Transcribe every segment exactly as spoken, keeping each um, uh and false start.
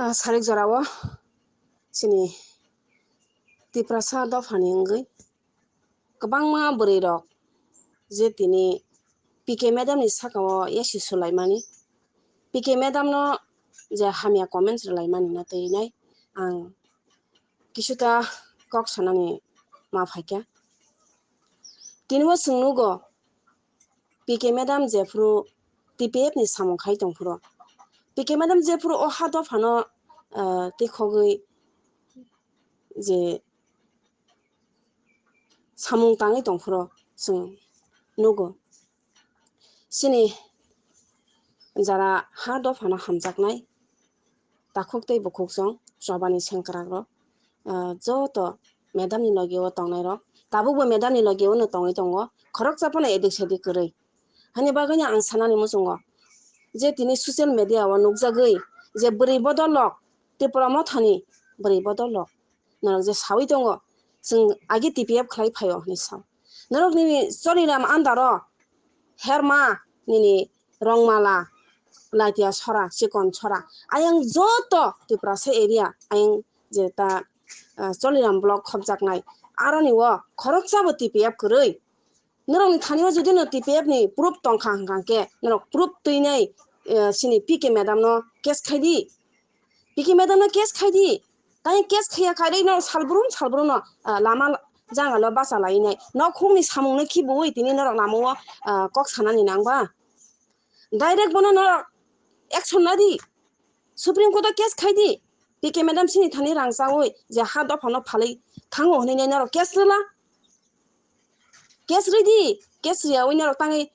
Ah, sarik jorao chini Tiprasa dophani wngwi kwbangma bwrwirok je tini P K madam ni sakao yasi sulaimani, P K madam no je hamya comments rwlaimani na twi nai ang kisuta kok sanani ma phaikha. Tini o chwng nugo P K madam jephuru T P F ni samung khai tongphuru, P K madam jephuru o ha dophano, ah, tikhogwi je samung tangwi tongphuru chwng nugo. Chini jara ha dophano hamjaknai takhuk tei bukhuk chwng chobani sengkrakrok, ah, joto madam ni logi o tongnairok tabukbo madam ni logi o no tongwi tongo, khoroksa phano edik sedik kwrwi. Hani bagwino ang sanani muchungo je tini social media o nukjagwi je bwrwi bodol rok, Tipra Mothani bwrwi bodol rok norok je sawi tongo, chwng agi T P F khlai phaio hinwi sao. Norokni Choliram andaro Herma nini Rongmala, Laitia Sora, Chikon Sora, ayang joto Tiprasa area, ayang je ta, ah, Choliram block khopjaknai, aroni o khoroksabo T P F kwrwi. Norokni thani o jodi no T P F ni proof tongkha hwnkha khe norok proof twinai, eh, chini P K madam no case khai di. P K madam no case khai di. Tei case khaiya khai rwi no salbrum salbrum no, ah, lama janga lo bacha lai nai. Nok huk ni samung no khibiwi tini norok lama o, ah, kok sanani nang ba. Direct bono norok action la di. Supreme Court o case khai di. P K madam chini thani rang chawi je ha dophano phalwi thango hinwi nai norok case rwla. Case rwi di. Case rwiyawi norok tangwi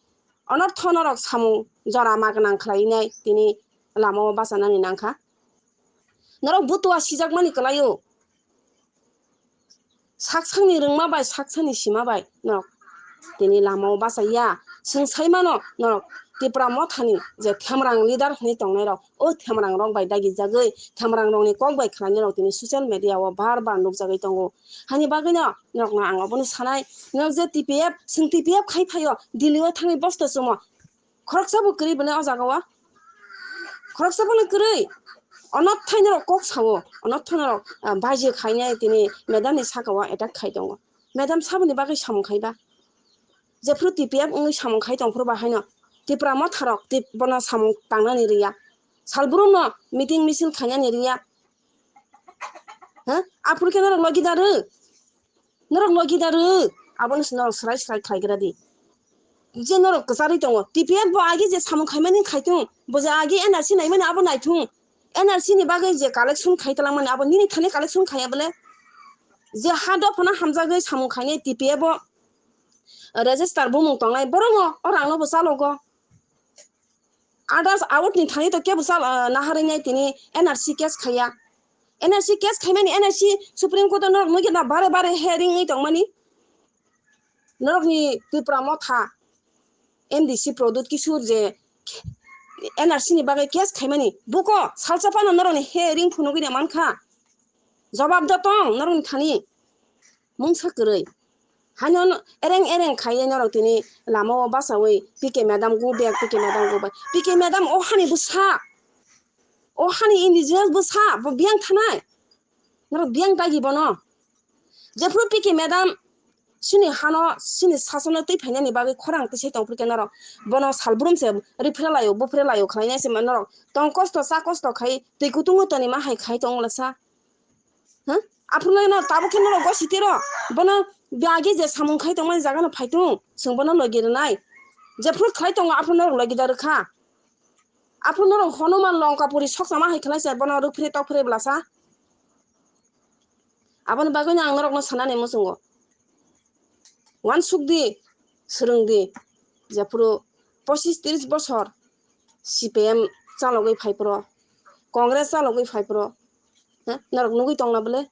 onortho norok samung jora ma gwnang khlai nai tini lama o bacha nani nang kha. Norok butua sijakmani kwlaio. Saksani rwngma bai, saksani sima bai norok tini lama o bachaiya. Chwng sai mano norok Tipra Mothani je Themrang leader hinwi tongnairok, o Themrang rok bai dagijagwi, Themrang rokni kok bai khlainai rok tini social media o bar bar nukjagwi tongo. Hani bagwino norokno ang obono sanai, norok je T P F, chwng T P F khai phaio, Delhi o thangwi bosto chumo. Khoroksa bo kwrwi bwle o jaga o. Khoroksa bono kwrwi. Onothai norok kok sao. Onothai norok, ah, baji khainai tini madam ni saka o attack khai tongo. Madam saboni bagwi samung khai ba? Jephuru T P F wngwi samung khai tongphuru ba haino Tipra Motha rok tip-, bono samung tangnani riya. Salbrum no meeting misil khainani riya. Ha? Aphuru khe norok logi da rw? Norok logi da rw? Abono se norok swrai swrai khlai gra di. Je norok kwcharwi tongo. T P F bo agi je samung khaimani khai thung. Bo je agi N R C naimani abo nai thung. N R C ni bagwi je collection khai talangmani abo nini thani collection khaiya bole? Je ha dophano hamjagwi samung khainai T P F o register bumung tongnai borok no o rang no bo chalogo. Others out ni thani to kebo sal, ah, naharwi nai tini N R C case khaiya. N R C case khaimani N R C Supreme Court o norok nugwi na bare bare hearing wngwi tongmani. Norokni Tipra Motha M D C Pradyut Kishore je N R C ni bagwi case khaimani buko salsa phano norokni hearing phunugwi na mankha. Jobab da tong norokni thani. Mungsa kwrwi. Haino no-, ereng ereng khaiwi norok tini lama o bachawi P K madam go back, P K madam go back. P K madam o hani bwsa. O hani indigenous bwsa, bo biyang thanai. Norok biyang dagi bono. Jephuru P K madam chini hano, chini sasono twi phainani bagwi khorang twi se tongphuru khe norok bono salbrum se riphrelaio, buphrelaio khlainai se norok tong kosto, cha kosto khai twi kutungo toni ma hai khai tong lasa. Ha? Aphuru no tabuk khe norok gositiro. Bono bagi je samung khai tongmani jaga no phai tung. Chwng bono logi rwnai. Jephuru khlai tongo aphuru norok logi da rwkha. Aphuru norok Hanuman Lankapuri sokchama hai khlai se bono rwphre tokphre bwlasa. Aboni bagwi no ang norok no sanani muchungo. Wansuk di, swrwng di. Jephuru pochis tris bosor C P M chalogwi phai phuru, Congress chalogwi phai phuru, ha? Norok nugwi tongna bwle?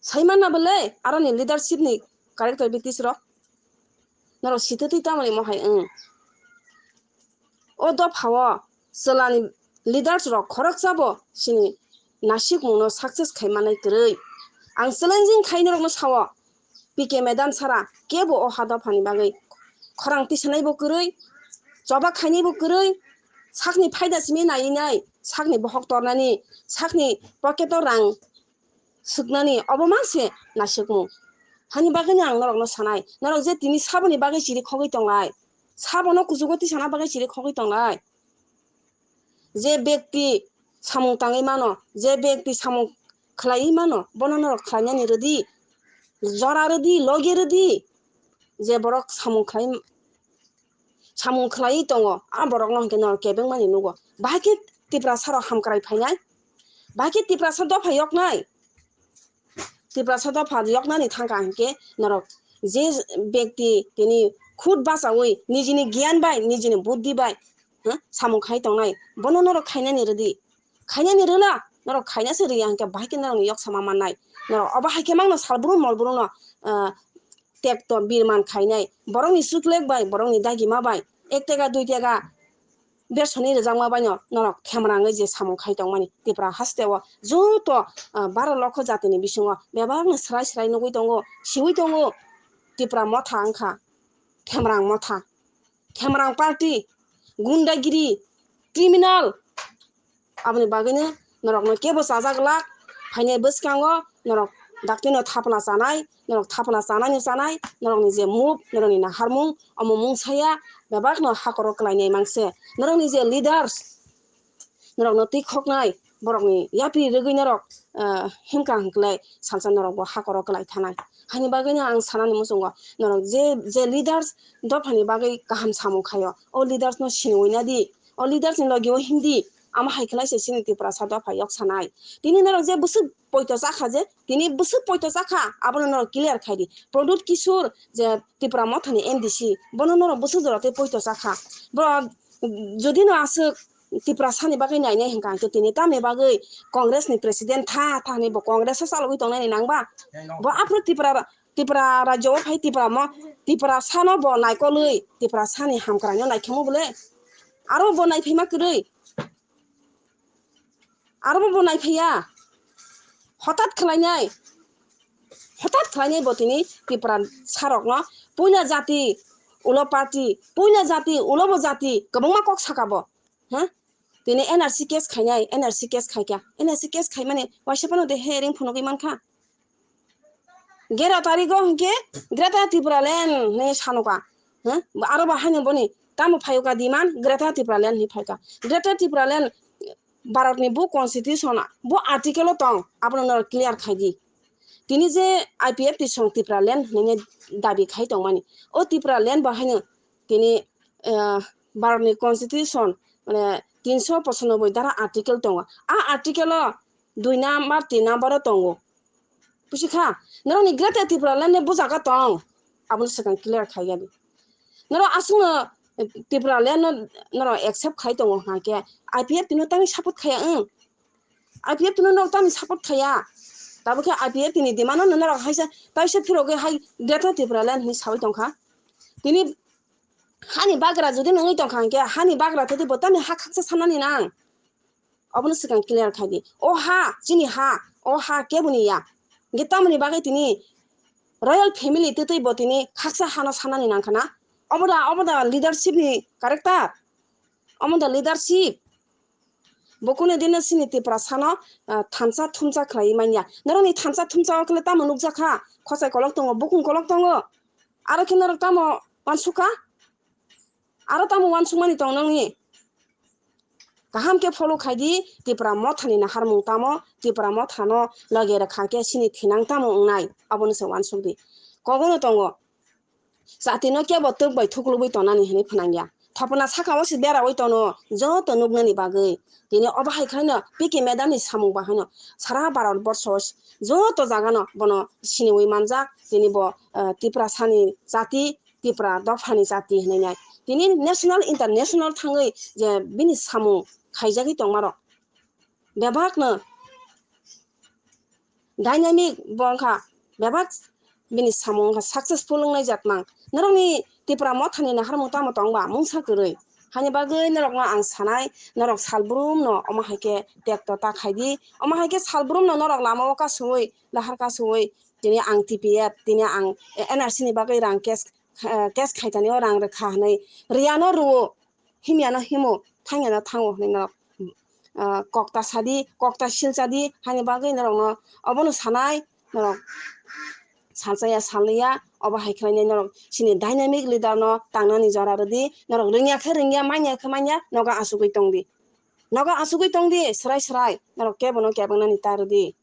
Sai manna bwle? Aroni leadership ni characteristics rok? Norok sitwtwi tamoni mohai wng? O dopha o chwlani leaders rok khoroksa bo chini nasikmung no success khai manai kwrwi. Ang challenging khai norok no sao, P K madam sara kebo o ha dopha ni bagwi khorang tisanai bo kwrwi, choba khainai bo kwrwi, sakni phaida simi nai nai, sakni bohok tornani, sakni pocket o rang suknani, obo mang se naisukmung. Hani bagwino ang norokno sanai, norok je tini saboni bagwi chiri khogwi tonglai, sabono kuchugo tisana bagwi chiri khogwi tonglai. Je bekti samung tangwi mano, je bekti samung khlaiwi mano, bono norok khlainani rwdi, jora rwdi, logi rwdi. Je borok samung khlai, samung khlaiwi tongo, a borokno hwnkhe norok kebengmani nugo. Bahai khe Tiprasarok hamkrai phainai, bahai khe Tiprasa dopha yoknai. Tiprasa dopha yoknani thangkha hwnkhe norok je bekti tini khud bachaui nijini giyan bai, nijini buddhi bai, ha, samung khai tongnai, bono norok khainani rwdi. Khainani rwla, norok khaina se rwya hwnkhe bahai khe norokni yok sama mannai. Norok obo hai khe mangno salbrum molbrumno, ah, tekto birman khainai. Borokni chuklek bai, borokni dagima bai, ek tega dui tega bersoni rwjakma baino norok khemrangwi je samung khai tongmani Tipra hasteo joto, ah, baro lokho jatini bisingo bebakno swrai swrai nugwi tongo, siui tongo. Tipra motha wngkha khemrang motha, khemrang party, gundagiri, criminal. Aboni bagwino norokno kebo chajak glak, phainai bwskango norok daktino thapla chanai, norok thapla chanai no chanai, norokni je move, norokni naharmung, omo mung saya, bebakno hakoro kwlainai mangse. Norokni je leaders, norokno twi khoknai, borokni yapri rwgwi norok, ah, himkha hwnkhe salsa norokbo hakoro kwlai thanai. Hani bagwino ang sanani muchungo, norok je, je leaders dophani bagwi kaham samung khaio, o leaders no siniwi nadi, o leaders ni logi o himdi, amo hai khlai se chini Tiprasa dopha yok sanai. Tini norok je bwswk poito chakha je, tini bwswk poito chakha, abono norok clear khai di. Pradyut Kishore je Tipra Mothani M D C, bono norok bwswk jora tei poito chakha. Bo jodi no aswk Tiprasani bagwi nainai hwnkha hwnkhe tini tamni bagwi Congress ni president tha tha hinwi bo Congress o chalogwi tongnani nang ba? Bo aphuru Tipra, Tipra rajyo o phai Tipra mo, Tiprasano bo naikolwi Tiprasani hamkraino naikhemo bole? Aro bo naiphaima kwrwi? Aro bo naiphaiya? Hotat khlainai, hotat khlainai bo tini Tiprasarokno puila jati ulo party, puila jati ulo bo jati kwbangma kok saka bo. Ha? Tini N R C case khainai, N R C case khaikha. N R C case khaimani waisa phano de he ring phunugwi mankha. Gera tarigo hwnkhe Greater Tipraland hinwi sanoka. Ha? Aro bo haino boni tamo phayoka demand Greater Tipraland hinwi phaika. Greater Tipraland Bharatni bo constitution, bo article o tong, abono norok clear khai di. Tini je I P F T song Tipraland hinwi dabi khai tongmani. O Tipraland bo haino tini, eh, Bharatni constitution, mane, tinso pochanoboi dara article tongo. A article o dui number, tin number o tongo. Busikha, norokni Greater Tipraland ni bujaga tong, abono swkang clear khaiyani. Norok aswkno, eh, Tipraland no norok accept khai tongo hwnkhe, I P F T no tamni support khaiya wng? I P F T no norok tamni support khaiya? Tabukhe I P F T ni demand no norok haisa taisa phirogwi hai Greater Tipraland hinwi sawi tongkha. Tini hani bagra jodi nungwi tongkha hwnkhe, hani bagra tei bo tamni ha khaksa sanani nang? Obono swkang clear khai di. O ha, chini ha, o ha keboni ya. Hwnkhe tamoni bagwi tini royal family tei tei bo tini khaksa hano sanani nangkha na? Obo da, obo da leadership ni character? Omo da leadership? Bo kunu dino chini Tiprasano, ah, thansa thumsa khlaiwi manya. Norokni thansa thumsa o khle tamo nukjakha? Khosai kolok tongo, bukung kolok tongo. Aro khe norok tamo wansukha? Aro tamo wansukmani tong nokni? Kaham khe follow khai di, Tipra Mothani naharmung tamo, Tipra Mothano loge rwkha khe chini thinang tamo wngnai, abono se wansuk di. Kogono tongo, jatino kebo twk bai thuklubui tonani hinwi phnangya. Thopna sakao se beraui tono, joto nuknani bagwi. Tini obo hai khlaino P K madam ni samung bahaino sara Bharat borsho joto jagano bono siniui manjak. Tini bo, eh, Tiprasani jati, Tipra dophani jati hinwi nai. Tini national, international thangwi je bini samung khaijagwi tongmarok bebakno dynamic bo wngkha, bebak bini samung wngkha successful wngnai jatmang. Norokni Tipra Mothani naharmung tamo tongba mungsa kwrwi? Hani bagwi norokno ang sanai, norok salbrumno omo hai khe tekto ta khai di, omo hai khe salbrumno norok lamao kasui, lahar kasui, tini ang T P F, tini ang N R C ni bagwi rang case, eh, case khaitani o rang rwkha hinwi riyano rwo, himyano himo, thangyano thango hinwi norok ah, kokta sadi, kokta silchadi, haini bagwi norokno obono sanai, norok salchaya, salya, obo hai khlainai norok chini dynamic leader no tangnani jora rwdi, norok rwngya khe rwngya, manya khe manya, nogo asugwi tongdi. Nogo asugwi tongdi, swrai swrai, norok kebono kebangnani ta rwdi.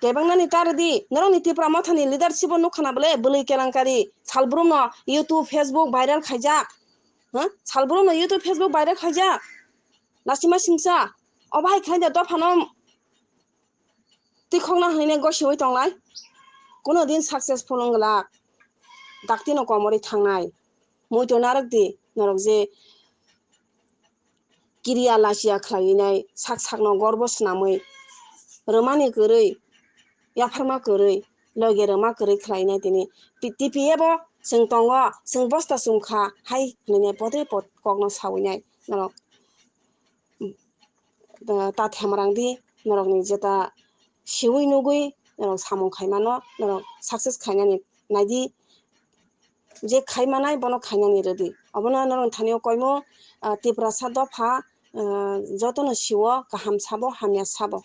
Kebangnani ta rwdi, norokni Tipra Mothani leadership o nukha na bole, bwlwi kelankari, salbrumno YouTube, Facebook viral khaijak. Ha? Salbrumno YouTube, Facebook viral khaijak. Lasima singsa, obo hai khlaida dophano tikhokna hwnwi gosi oi tonglai. Kuno din successful wng glak. Daktino komorwi thangnai. Muitu narwk di, norok je kiriya lachiya khlaiwi nai, sak sakno gorbo swnamwi, rwmani kwrwi, yapharma kwrwi, loge rwma kwrwi khlai nai tini. Pi-, T P F o chwng tongo, chwng bosta chum kha, hai hwnwi nai podre pod kokno sawi nai norok. Ta themrang di, norokni jeta siwi nugwi norok samung khaimano, norok success khainani naidi. Je khaimanai bono khainani rwdi. Obono norok thani o koimo, ah, Tiprasa dopha, ah, jotono siwo kaham sabo, hamya sabo.